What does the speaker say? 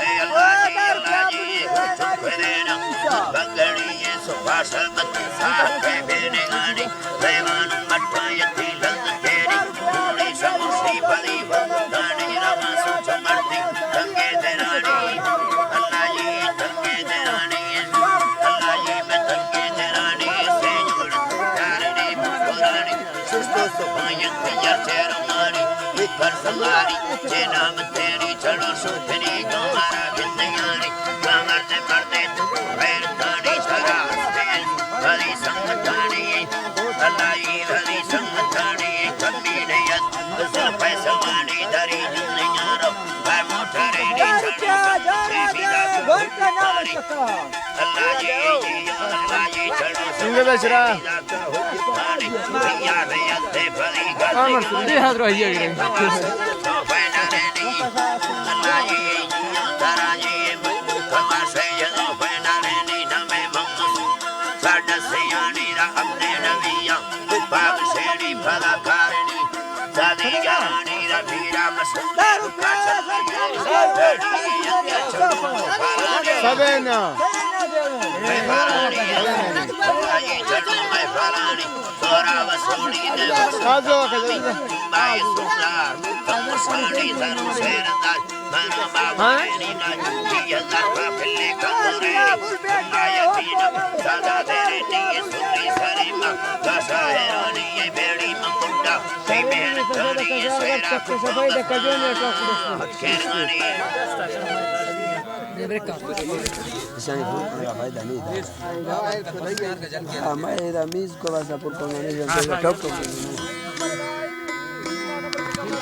اے اللہ جی، اللہ جی، چک دینا، بگڑی یہ سپاس بت صاحب پہ بینے گانی، دیوان مٹا یتی لذ تیری، پوری سموسی بلی ہو، دانی روا سوچ مردی، تنگے درانی، اللہ جی، تنگے درانی، اللہ جی، میں تنگے درانی، سے جوڑ، یارنی، بکرانی، سستو سپاین تیار چہرمانی، بکر سماری، چہ نام تیری چڑو شوکنی گمارا گندیانی، گمر دے مردے تو غیر دانی چرا ہستے، بھلی سنگتانی، بھلائی بھلی سنگتانی، کمی نیت، زلفے سوانی دری جندیارو، بر موٹرینی چڑو شوکنی گمارا سنگت ءَ چرا؟ آمر تو دے ہاتھ روہی اگرے۔ سبینا۔ آزو، آزو۔ ہاں؟ ایشانی فون کنگ ءَ فائدہ نہیں۔ ہاں، میں ادا میز کو بس پر کنگ ءَ نہیں، ٹک ٹک۔